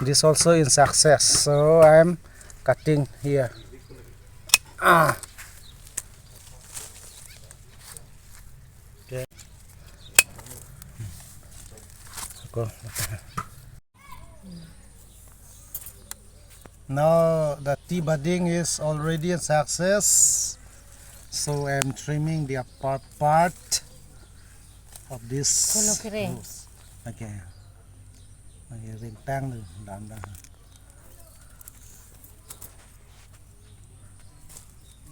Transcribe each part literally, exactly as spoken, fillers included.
This also in success. So I'm cutting here. Ah. Okay. Go. Now the tea budding is already a success. So I'm trimming the upper part of this. Kulo kering. Rose. Okay. Okay, ring tang dun, dam dam.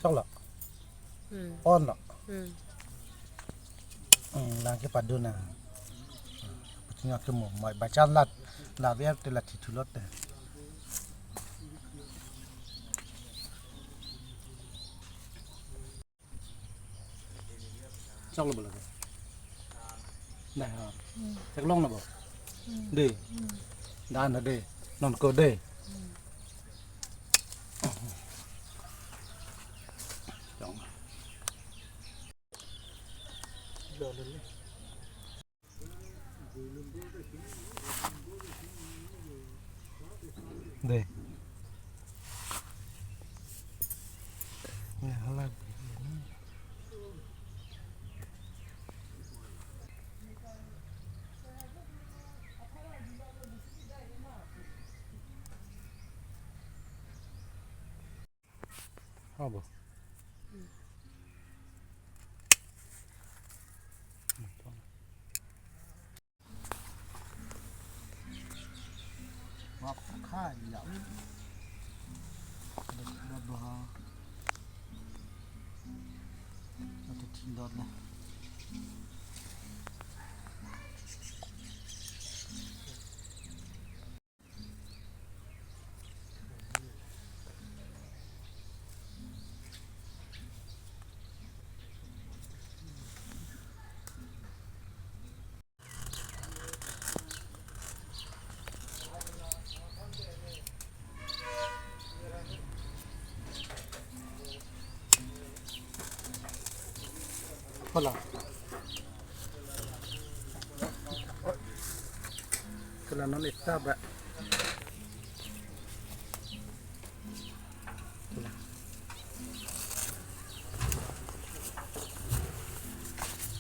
Choklo. Hmm. On lo. Hmm. Hmm, lang kepadun na. Pachingak ke mo, mai bachan lat, la biar te la thithulot te. Choklo bola ke. Nah, ha. Hmm. Cheklong na bo. Hmm. De. Hmm. Dan ha de. Non ko de. Hmm. Chong. De. Ya, hala. Abo. Wap khai ya. Dot dot ha. Ati tin dot na. Hola. Kala non ekta ba.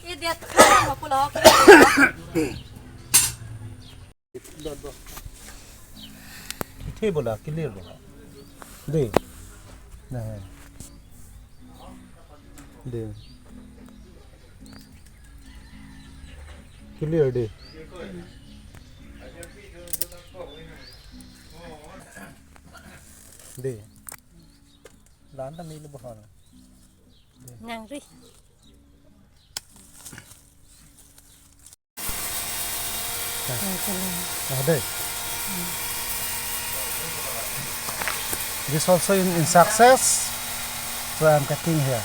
Idiot, kamu pulo. Ithe bola, clear bola. De. Nah. De. Clear de. De. Lan ta mili bohon. Nang ri. Ah, dei. This also in, in success. So I'm cutting here.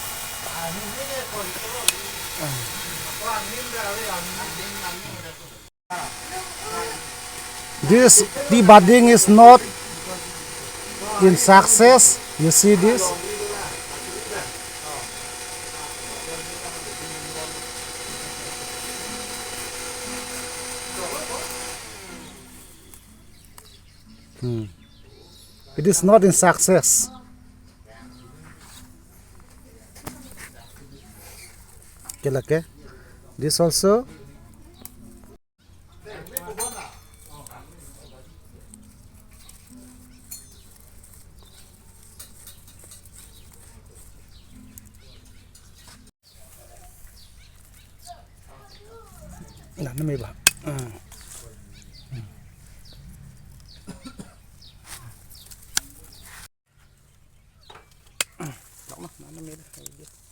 This tea budding is not in success. You see this? Hmm. It is not in success. Kela ke? This also. Nana me ba. Hmm. Hmm. Nana me ba.